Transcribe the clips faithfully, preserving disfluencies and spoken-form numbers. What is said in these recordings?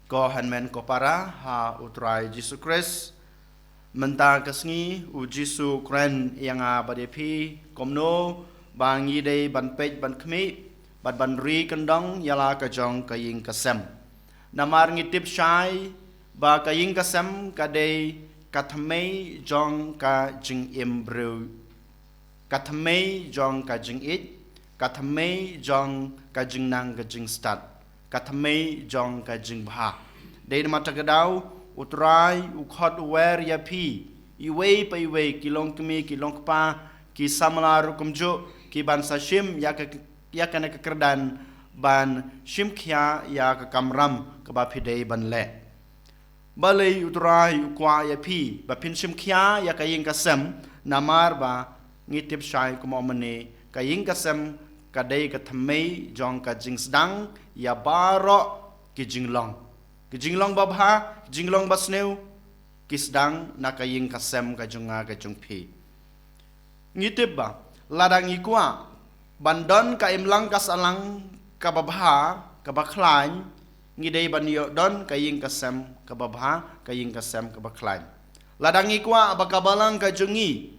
Ko hynmen ko para ha U Trai Jisu Khrist, mynta ka sngi U Jisu u kren ïa nga bad ïa phi kumno ba ngi dei ban peit ban khmih bad ban ri kyndong ïa la ka jong ka ïing ka sem. Namar ngi tip shai ba ka ïing ka sem ka dei ka thymmei jong ka jingim briew, ka thymmei jong ka jingïeit, ka thymmei jong ka jingnang ka jingstad, ka thymmei jong ka jingbha. Dei namar kata ka daw U Trai u khot u wer ïa phi iwei pa iwei, ki longkmie ki longkpa, ki samla ruh kumjuh, ki ban sa shim ïa ka, ïa kane ka kyrdan ban shim khia ïa ka kamram kaba phi dei ban leh. Balei U Trai u kwah ïa phi ba phin shim khia ïa ka ïing ka sem? Namar ba ngi tip shai kumno mynne ka ïing ka sem ka dei ka thymmei jong ka jingsdang ïa baroh ki jinglong. Ki jinglong babha, ki jinglong basniew, ki sdang na ka ïing ka sem ka jong nga ka jong phi. Ngi tip ba lada ngi kwah ban don ka imlang ka sahlang kaba bha, kaba khlaiñ, ngi dei ban ïoh don ka ïing ka sem kaba bha, ka ïing ka sem kaba khlaiñ. Lada ngi kwah ba ka balang ka jong ngi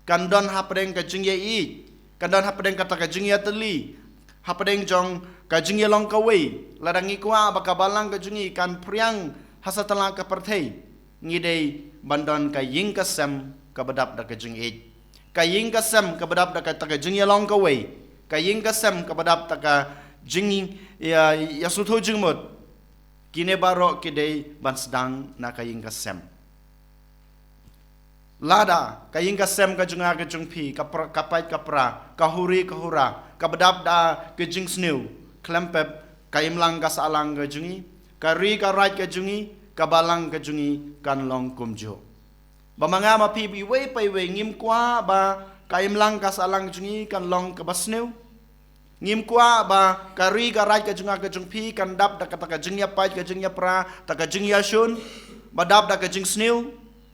kan don hapdeng ka jingïaieit, kan don hapdeng kata ka jingïatylli, hapdeng jong ka jingïalong kawei, lada ngi kwah ba ka balang ka jong ngi kan phriang ha satlak ka pyrthei, ngi dei ban don ka ïing ka sem kaba dap da ka jingïeit, ka ïing ka sem kaba dap da kata ka jingïalong kawei, ka ïing ka sem kaba dap da ka jing, ïa, ïa sngewthuh jingmut. Kine baroh ki dei ban sdang na ka ïing ka sem. Lada ka ïing ka sem ka jong nga ka jong phi ka pra, ka pait ka pra, ka huri ka hura, kaba dap da ka jingsniew, khlem pep ka imlang ka sahlang ka jong ngi, ka ri ka raid ka jong ngi, ka balang ka jong ngi kan long kumjuh. Ba ma nga ma phi iwei pa iwei ngim kwah ba ka imlang ka sahlang jong ngi kan long kaba sniew. Ngim kwah ba ka ri ka raid ka jong nga ka jong phi kan dap da kata ka jingïapait ka jingïapra, ta ka jingïashun, ba dap da ka jingsniew.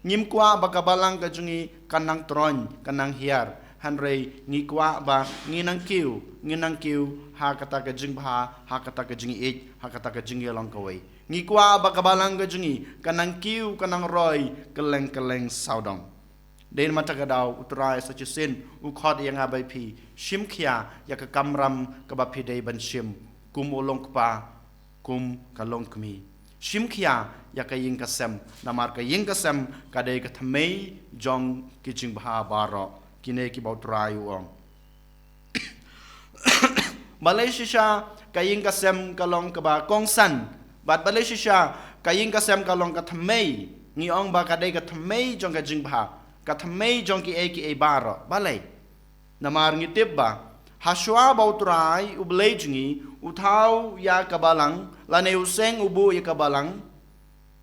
Ngim kwah ba ka balang ka jong ngi kan nang troiñ, kan nang hiar. Hynrei ngi kwah ba ngi nang kiew, ngi nang kiew ha kata ka jingbha, ha kata ka jingïeit, ha kata ka jingïalong kawei. Ngi kwah ba ka balang ka jong ngi kan nang kiew, kan nang roi kylleng kylleng sawdong. Dei namar kata ka daw U Trai sa shisien u khot ïa nga bad phi, shim khia ïa ka kamram kaba phi dei ban shim kum u longkpa, kum ka longkmie. Shim khia ïa ka ïing ka sem, namar ka ïing ka sem ka dei ka thymmei jong ki jingbha baroh. Kine kiba U Trai u ong. Balei shisha ka ïing ka sem ka long kaba kongsan? Bad balei shisha ka ïing ka sem ka long ka thymmei? Ngi ong ba ka dei ka thymmei jong ka jingbha, ka thymmei jong kiei kiei baroh. Balei? Namar ngi tip ba hashwa ba U Trai U Blei jong ngi u thaw ïa ka balang, lane u seng u buh ïa ka balang,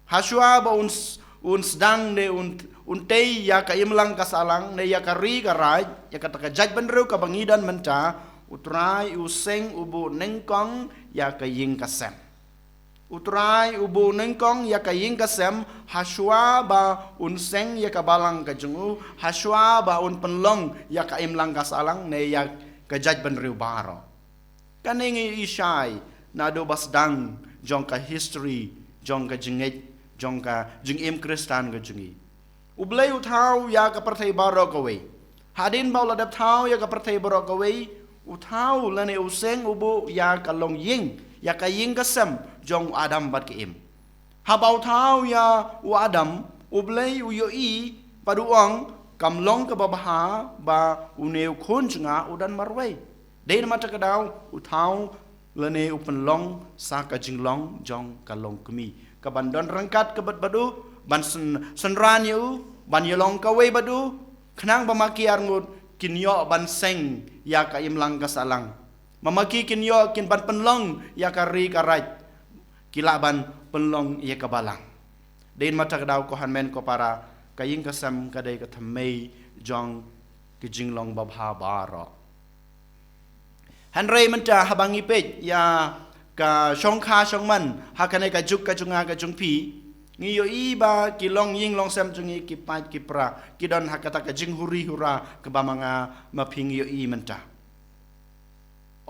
hashwa ba un s-, un sdang ne un, un tei ïa ka imlang ka sahlang ne ïa ka ri ka raid, ïa kata ka jaitbynriew kaba ngi don mynta, U Trai u seng u buh nyngkong ïa ka ïing ka sem. U Trai u buh nyngkong ïa ka ïing ka sem, hashwa ba un seng ïa ka balang ka jong u, hashwa ba un pynlong ïa ka imlang ka sahlang ne ïa ka jaitbynriew baroh. Kane ngi ïohi shai naduh ba sdang jong ka history, jong ka jingngeit, jong ka jingim Khristan ka jong ngi. U Blei u thaw ïa ka pyrthei baroh kawei. Hadien ba u la dep thaw ïa ka pyrthei baroh kawei, u thaw lane u seng u buh ïa ka longïing, ïa ka ïing ka sem jong u Adam bad ka Im. Haba u thaw ïa u Adam, U Blei u ïohi bad u ong, kam long kaba bha ba une u khun jong nga u don marwei. Dei namar kata ka daw u thaw lane u pynlong sa ka jinglong jong ka longkmie, ka ban don ryngkat ka bad bad u, ban syn-, synran ïa u, ban ïalong kawei bad u, khnang ba ma ki arngut kin ïoh ban seng ïa ka imlang ka sahlang. Ma ma ki kin ïoh kin ban pynlong ïa ka ri ka raid, ki lah ban pynlong ïa ka balang. Dei namar kata ka daw ko hynmen ko para, ka ïing ka sem ka dei ka thymmei jong ki jinglong babha baroh. Hynrei mynta haba ngi peit ïa ka shongkha shongman ha kane ka juk ka jong nga ka jong phi, ngi ïohi ba ki longïing longsem jong ngi ki pait ki pra, ki don ha kata ka jinghuri hura kaba ma nga ma phi ngi ïohi mynta.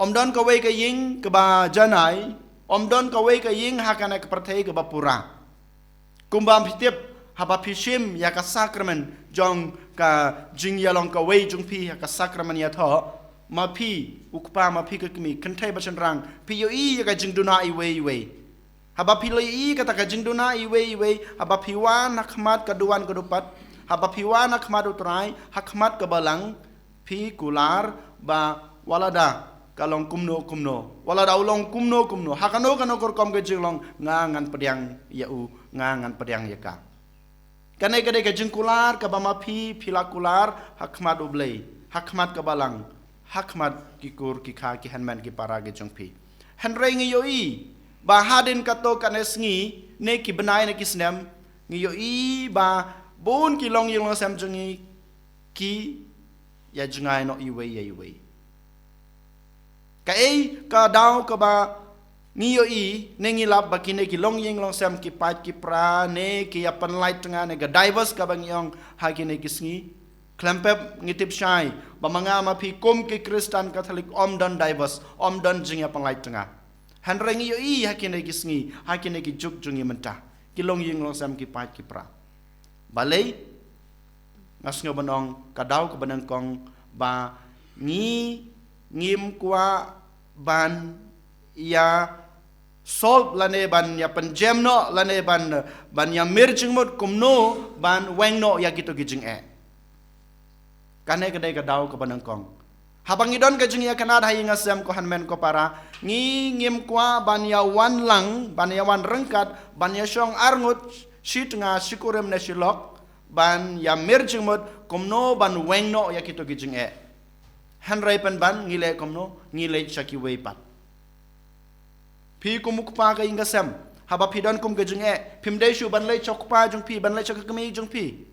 Ym don kawei ka ïing kaba janai, Ym don kawei ka ïing ha kane ka pyrthei kaba pura. Kumba phi tip, haba phi shim ïa ka sakramen jong ka jingïalong kawei jong phi ha ka sakramen ïathoh, ma phi u kpa ma phi ka kmie, kynthei bad shynrang, phi ïohi ïa ka jingduna iwei iwei. Haba phi la ïohi kata ka jingduna iwei iwei, haba phi wan ha khmat ka duwan ka dupat, haba phi wan ha khmat u Trai, ha khmat ka balang, phi kular ba wat lada ka long kumno kumno, wat lada u long kumno kumno, ha kano kano ka rukom ka jinglong, nga ngan pdiang ïa u, nga ngan pdiang ïa ka. Kane ka dei ka jingkular kaba ma phi phi la kular ha khmat U Blei, ha khmat ka balang, ha khmat ki kur ki kha ki hynmen ki para ki jong phi. Hynrei ngi ïohi ba hadien katto katne sngi ne ki bnai ne ki snem, ngi ïohi ba bun ki longïing longsem jong ngi ki ïa jngai noh iwei ïa iwei. Kaei ka daw kaba ngi ïohi ne ngi lap ba kine ki longïing longsem ki pait ki pra ne ki ïa pynlait tnga ne ka divorce kaba ngi ong ha kine ki sngi? Khlem pep ngi tip shai ba ma nga ma phi kum ki Khristan Katholik ym don divorce, ym don jingïa pynlait tnga. Hynrei ngi ïohi ha kine ki sngi, ha kine ki juk jong ngi mynta, ki longïing longsem ki pait ki pra. Balei? Nga sngew ban ong ka daw kaba nyngkong ba ngi ngim kwah ban ïa solve lane ban ïa pynjem noh lane ban, ban ïa mir jingmut kumno ban weng noh ïa kito ki jingeh. Kane ka dei ka daw kaba nyngkong. Haba ngi don ka jingïakynad ha ïing ha sem ko hynmen ko para, ngi ngim kwah ban ïa wan lang, ban ïa wan ryngkat, ban ïa shong arngut, shi tnga, shi kurim ne shi lok, ban ïa mir jingmut kumno ban weng noh ïa kito ki jingeh. Hynrei pynban ngi leh kumno, ngi leit sha kiwei pat. Phi kum u kpa ka ïing ka sem, haba phi don kum ka jingeh, phim dei shuh ban leit sha u kpa jong phi, ban leit sha ka kmie jong phi.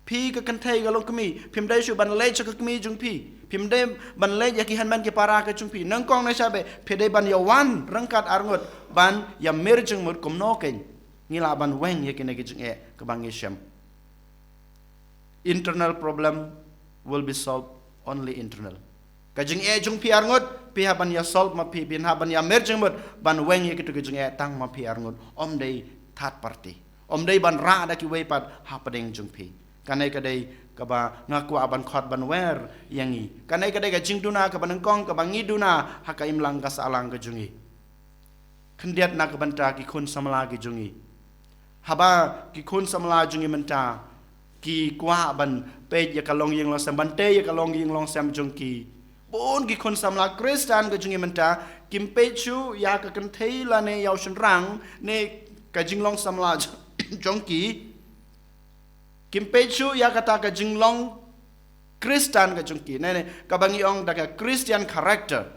Phi ka kynthei ka longkmie, phim dei shuh ban leit sha ka kmie jong phi. Phim dei ban leit ïa ki hynmen ki para ka jong phi. Nyngkong ne sha beh, phi dei ban ïa wan ryngkat arngut ban ïa mir jingmut kumno kein ngi lah ban weng ïa kine ki jingeh kaba ngi shem. Internal problem will be solved only internal. Ka jingeh jong phi arngut, phi hap ban ïa solve ma phi, phi hap ban ïa mir jingmut ban weng ïa kito ki jingeh tang ma phi arngut, ym dei third party. Ym dei ban rah da kiwei pat hapdeng jong phi. Kane ka dei kaba nga kwah ban khot ban wer ïa ngi. Kane ka dei ka jingduna kaba nyngkong kaba ngi duna ha ka imlang ka sahlang ka jong ngi. Khyndiat na ka bynta ki khun samla ki jong ngi. Haba ki khun samla jong ngi mynta ki kwah ban peit ïa ka longïing longsem, ban tei ïa ka longïing longsem jong ki. Bun ki khun samla Khristan ka jong ngi mynta kim peit shuh ïa ka kynthei lane ïa u shynrang ne ka jinglong samla jong ki. Kim peit shuh ïa kata ka jinglong Khristan ka jong ki, ne, ne, kaba ngi ong da ka Christian character.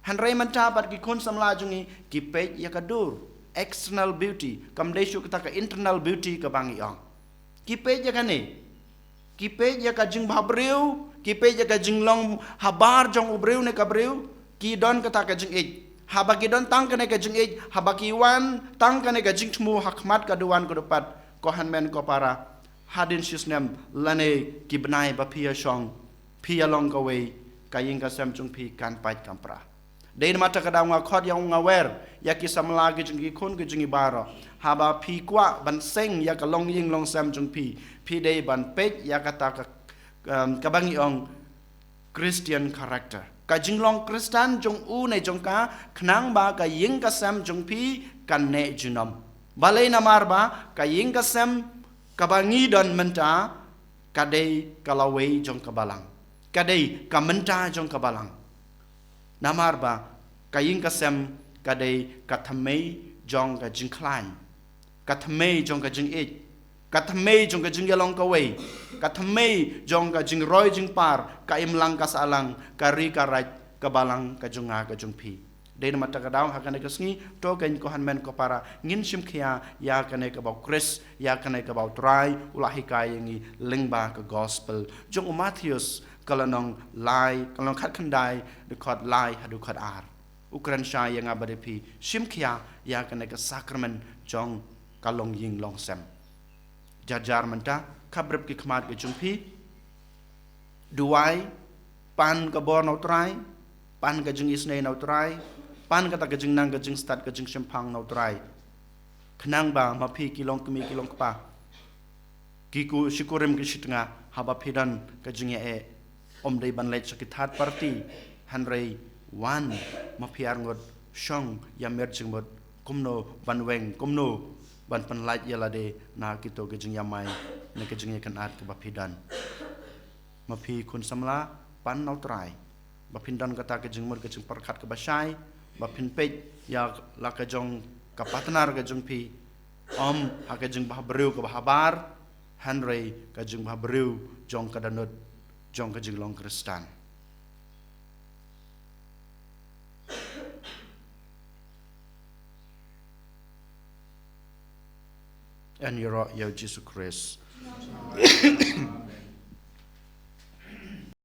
Hynrei mynta pat ki khun samla jong ngi ki peit ïa ka dur, external beauty, kam dei shuh kata ka internal beauty kaba ngi ong. Ki peit ïa kane. Ki peit ïa ka jingbhabriew, ki peit ïa ka jinglong habar jong u briew ne ka briew, ki don kata ka jingïeit. Haba ki don tang kane ka jingïeit, haba ki wan tang kane ka jingthmu ha khmat ka duwan ka dupat, ko hynmen ko para, hadien shisnem lane ki bnai ba phi ïa shong, phi ïa long kawei, ka ïing ka sem jong phi kan pait kan pra. Dei namar kata ka daw nga khot ïa nga wer ïa ki samla ki jong ki khun ki jong ngi baroh. Haba phi kwah ban seng ïa ka longïing longsem jong phi, phi dei ban peit ïa kata ka, um, kaba ngi ong Christian character. Ka jinglong Khristan jong u ne jong ka, khnang ba ka ïing ka sem jong phi kan neh junom. Balei? Namar ba ka ïing ka sem kaba ngi don mynta ka dei ka lawei jong ka balang. Ka dei ka mynta jong ka balang. Namar ba ka ïing ka sem ka dei ka thymmei jong ka jingkhlaiñ, ka thymmei jong ka jingïeit, ka thymmei jong ka jingïalong kawei, ka thymmei jong ka jingroi jingpar, ka imlang ka sahlang, ka ri ka raid, ka balang ka jong nga ka jong phi. Dei namar kata ka daw ha kane ka sngi, to kein ko hynmen ko para, ngin shim khia ïa kane kaba u Khrist, ïa kane kaba u Trai u la hikai ïa ngi lyngba ka gospel jong u Mathaios, ka lynnong lai, ka lynnong khatkhyndai, dkhot lai haduh khatar. U kren shai ïa nga bad ïa phi, shim khia ïa kane ka sakramen jong ka longïing longsem. Jar jar mynta, khapbrip ki khmat ki jong phi. Duwai, pan ka bor na u Trai, pan ka jingisynei na u Trai, Pan kata ka jingnang, ka jingstad, ka jingshemphang na U Trai. Khnang ba ma phi ki long kmie, ki long kpa, ki ku, shi kurim ki shi tnga, haba phi don ka jingïaeh, ym dei ban leit sha ki third party, hynrei wan ma phi arngut, shong ïa mir jingmut, kumno ban weng, kumno ban pynlait ïa lade na kito ki jingïamai, na ki jingïakynad kiba phi don. Ma phi khun samla, pan na U Trai, ba phin don kata ka jingmut, ka jingpyrkhat kaba shai, ba phin peit ïa la ka jong ka partner ka jong phi, ym ha ka jingbhabriew kaba habar, hynrei ka jingbhabriew jong ka dohnud jong ka jinglong Khristan. Yn ïaroh ïa U Jisu Khrist.